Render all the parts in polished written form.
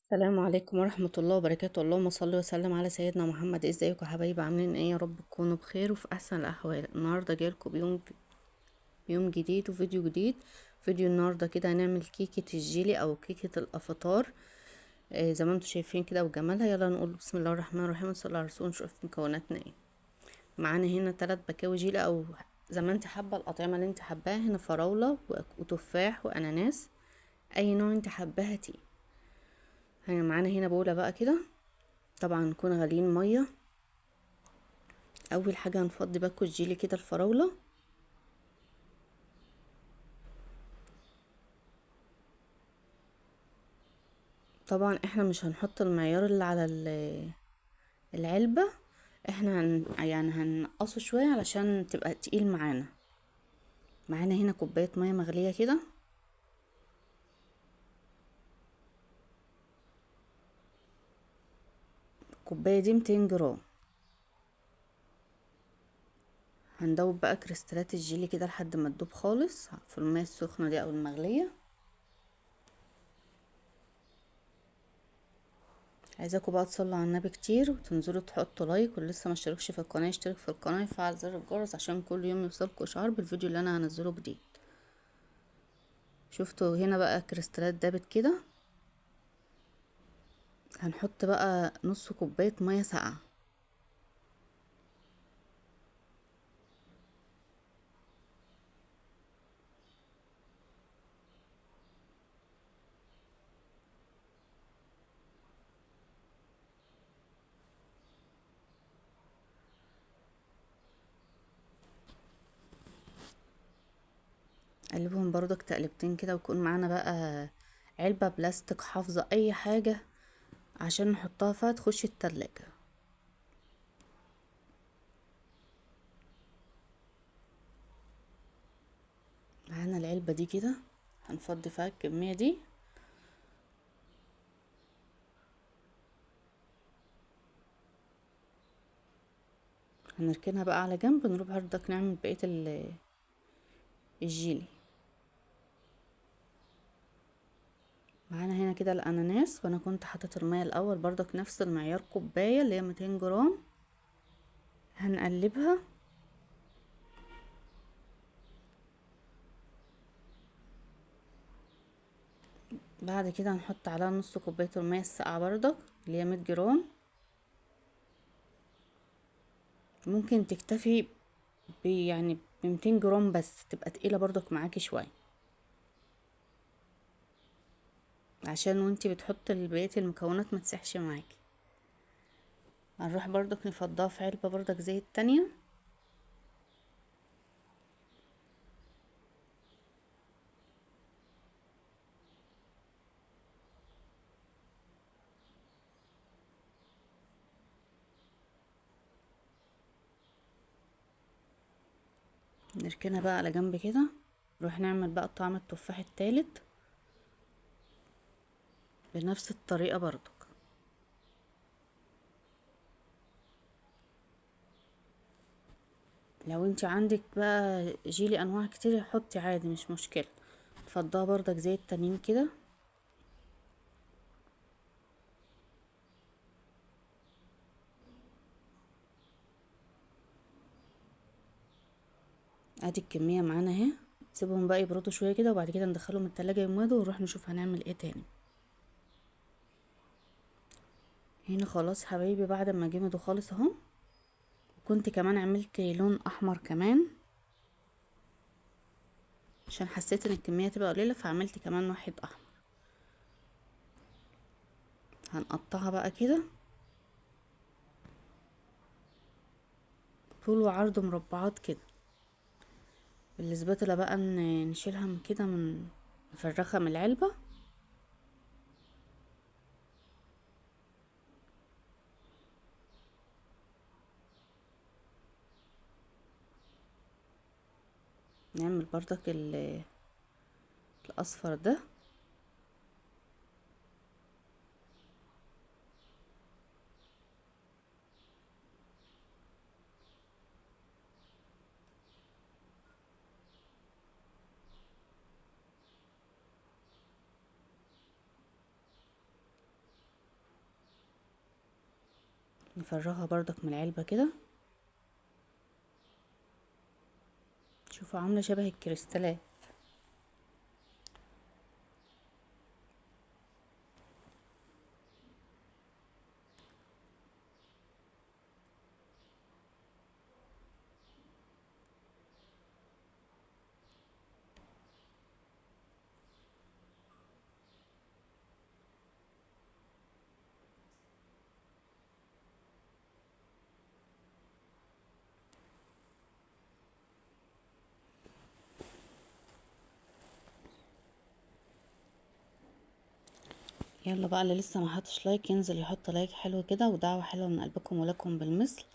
السلام عليكم ورحمة الله وبركاته. اللهم صل وسلم على سيدنا محمد. ازيكم يا حبايبي؟ عاملين ايه؟ يا رب تكونوا بخير وفي احسن الاحوال. النهارده جايلكم بيوم جديد وفيديو جديد. فيديو النهارده كده هنعمل كيكة الجيلي او كيكة الافاتار، زي ما انتم شايفين كده وجمالها. يلا نقول بسم الله الرحمن الرحيم ونصلي على الرسول ونشوف مكوناتنا ايه. معانا هنا 3 بكاوي جيلي او زي ما انت حابة الاطعمة اللي انت حباها. هنا فراوله وتفاح واناناس، اي نوع انت حباها تي. معانا هنا بوله بقى كده، طبعا نكون غاليين مية. اول حاجة هنفضي باكو الجيلي كده الفراوله، طبعا احنا مش هنحط المعيار اللي على العلبة، احنا يعني هنقصه شوية علشان تبقى تقيل معانا. معانا هنا كوباية مية مغليه كده، الكوباية دي 200 جرام. هندوب بقى كريستالات الجيلي كده لحد ما تدوب خالص في المية السخنة دي او المغليه. عايزاكم بقى تصلوا على النبي كتير وتنزلوا تحطوا لايك، واللي لسه ما اشتركش في القناة يشترك في القناة ويفعل زر الجرس عشان كل يوم يوصلكوا اشعار بالفيديو اللي انا هنزله جديد. شفتوا هنا بقى كريستالات دابت كده. هنحط بقى نص كوباية مية ساقعه. قلبهم برضك تقلبتين كده، ويكون معانا بقى علبة بلاستيك حافظه اي حاجة عشان نحطها فيها تخش التلاجة. معانا العلبة دي كده هنفضي فيها الكمية دي. هنركنها بقى على جنب، نروح برضك نعمل بقية الجيلي. معانا هنا كده الاناناس، وانا كنت حاطه المية الاول برضك نفس المعيار كوباية اللي هي 200 جرام. هنقلبها بعد كده هنحط عليها نص كوباية المية الساقعه برضك اللي هي 100 جرام. ممكن تكتفي يعني ب 200 جرام بس، تبقى تقيلة برضك معاكي شوية، عشان وانتي بتحطي بقية المكونات ما تسحش معاكي. هنروح برضك نفضها في علبة برضك زي التانية. نركنها بقى على جنب كده. نروح نعمل بقى طعم التفاح التالت بنفس الطريقة برضك. لو انت عندك بقى جيلي انواع كتير حطي عادي مش مشكلة. تفضها برضك زي التانيين كده. ادي الكمية معانا اهي. سيبهم بقى يبردوا شوية كده، وبعد كده ندخلهم التلاجة يمدوا، ونروح نشوف هنعمل ايه تاني. هنا خلاص حبايبي بعد ما جمدوا خالص اهو. كنت كمان عملت لون احمر كمان عشان حسيت ان الكمية تبقى قليله، فعملت كمان واحد احمر. هنقطعها بقى كده طول وعرض مربعات كده بالسباتولا بقى، نشيلها من كده، من نفرغها من العلبة. نعمل برضك الاصفر ده. نفرغها بردك من العلبة كده. شوفوا عاملة شبه الكريستالات. يلا بقى اللي لسه ما حطش like ينزل يحط like حلو كده، ودعوة حلوة من قلبكم ولكم بالمثل.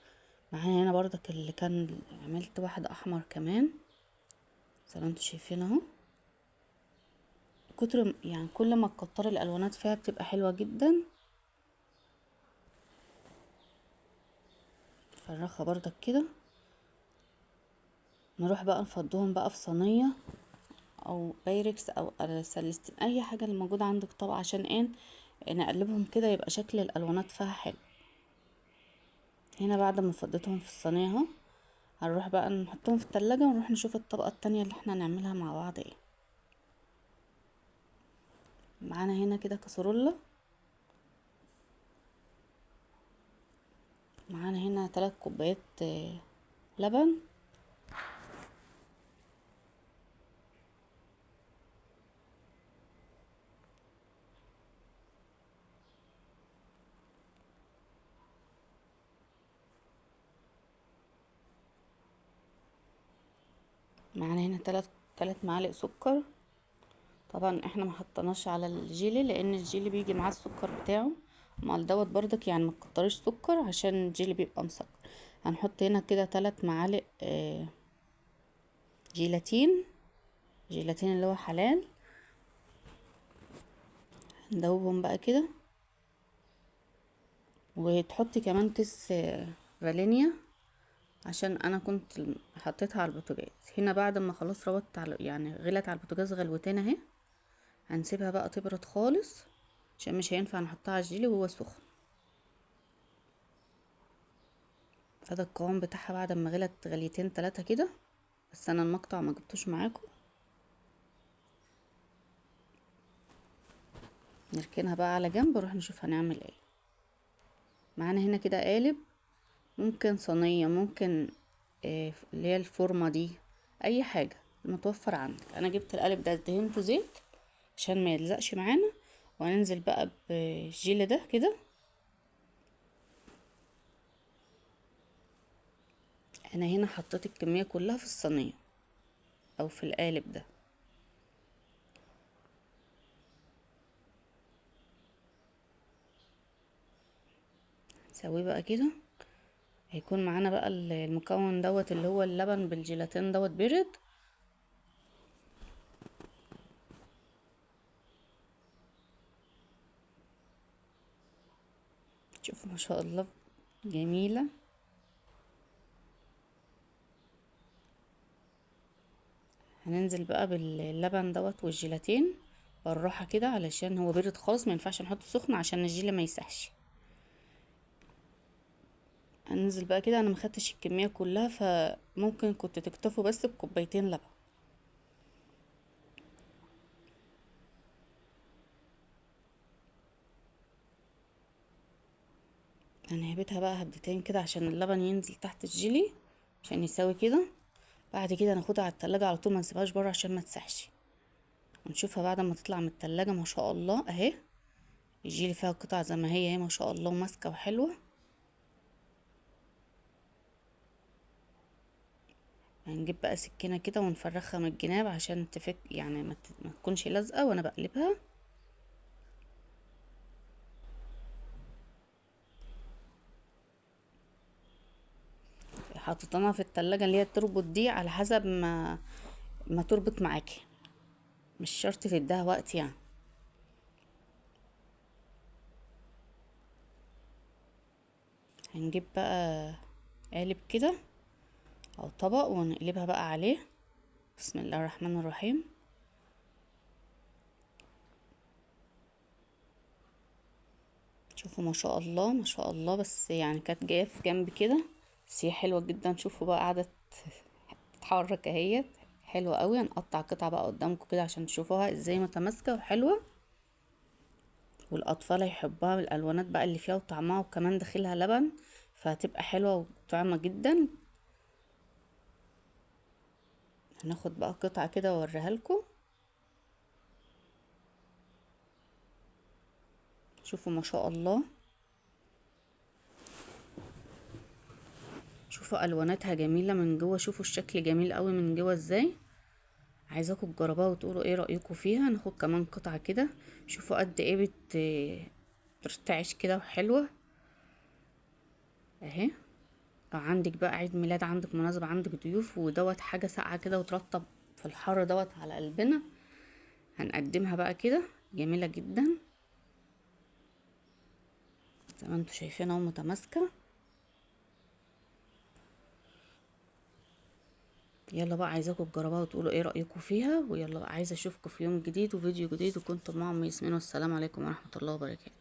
معانا هنا برضك اللي كان عملت واحد احمر كمان زي ما انتوا شايفين اهو. كتر يعني كل ما تكتري الالوانات فيها بتبقى حلوة جدا. نفرغها برضك كده. نروح بقى نفضهم بقى في صينية او بايركس او سلستين، اي حاجة اللي موجودة عندك طبعا، عشان ايه نقلبهم كده يبقى شكل الالوانات فيها حلو. هنا بعد ما فضيتهم في الصينية اهو، هنروح بقى نحطهم في التلاجة ونروح نشوف الطبقة التانية اللي احنا هنعملها مع بعض ايه. معانا هنا كده كسرولة، معانا هنا 3 كوبايات لبن، معانا هنا 3 معالق سكر. طبعا احنا ما حطيناش على الجيلي لان الجيلي بيجي معاه السكر بتاعه مع دوت برضك، يعني ما تكتريش سكر عشان الجيلي بيبقى مسكر. هنحط هنا كده 3 معالق جيلاتين، جيلاتين اللي هو حلال. هندوبهم بقى كده، وتحطي كمان كيس فانيليا عشان انا كنت حطيتها على البوتاجاز. هنا بعد ما خلاص ربطت على يعني غلت على البوتاجاز غلوتين اهي، هنسيبها بقى تبرد خالص عشان مش هينفع نحطها على الجيلي وهو سخن. هذا القوام بتاعها بعد ما غلت غليتين 3 كده، بس انا المقطع ما جبتوش معاكم. نركنها بقى على جنب ونروح نشوف هنعمل ايه. معانا هنا كده قالب، ممكن صينية، ممكن اللي هي الفورمة دي، اي حاجة المتوفر عندك. انا جبت القالب ده دهنته زيت عشان ما يلزقش معانا، وهننزل بقى بالجيل ده كده. انا هنا حطيت الكمية كلها في الصينية او في القالب ده. نسويه بقى كده، هيكون معانا بقى المكون دوت اللي هو اللبن بالجيلاتين دوت برد. شوفوا ما شاء الله جميلة. هننزل بقى باللبن دوت والجيلاتين بالراحة كده علشان هو برد خالص، ما ينفعش نحطه سخن عشان الجيلي ما يسحش. هننزل بقى كده، انا ما خدتش الكمية كلها فممكن كنت تكتفوا بس بكوبايتين لبن. هنهبتها بقى هبدتين كده عشان اللبن ينزل تحت الجيلي عشان يساوي كده. بعد كده ناخدها على التلاجة على طول، ما نسيبهاش بره عشان ما تسحش. ونشوفها بعد ما تطلع من التلاجة ما شاء الله اهي الجيلي فيها قطع زي ما هي اهي ما شاء الله، ماسكة وحلوة. هنجيب بقى سكينة كده ونفرخها من الجناب عشان تفك، يعني ما تكونش لازقة وانا بقلبها. حطيتها في التلاجة اللي هي تربط دي على حسب ما تربط معاكي، مش شرط تديها وقت يعني. هنجيب بقى قالب كده او طبق ونقلبها بقى عليه. بسم الله الرحمن الرحيم. شوفوا ما شاء الله ما شاء الله، بس يعني كانت جاية في جنب كده، بس هي حلوة جدا. شوفوا بقى قاعدة تتحرك اهيت، حلوة قوي. هنقطع قطعه بقى قدامكم كده عشان تشوفوها ازاي متماسكة وحلوه، والاطفال هيحبوها بالالوانات بقى اللي فيها وطعمها، وكمان داخلها لبن، فهتبقى حلوة وطعمه جدا. هناخد بقى قطعه كده واوريها لكم. شوفوا ما شاء الله، شوفوا الواناتها جميلة من جوه، شوفوا الشكل جميل قوي من جوه ازاي. عايزاكم تجربوها وتقولوا ايه رايكم فيها. ناخد كمان قطعه كده، شوفوا قد ايه بترتعش كده وحلوه اهي. لو عندك بقى عيد ميلاد، عندك مناسبة، عندك ضيوف، ودوت حاجة ساقعه كده وترطب في الحر دوت على قلبنا، هنقدمها بقى كده جميلة جدا زي ما انتوا شايفينها ومتماسكه. يلا بقى عايزاكم تجربوها وتقولوا ايه رايكم فيها. ويلا بقى عايزه اشوفكم في يوم جديد وفيديو جديد، وكنتم معكم ياسمين، والسلام عليكم ورحمة الله وبركاته.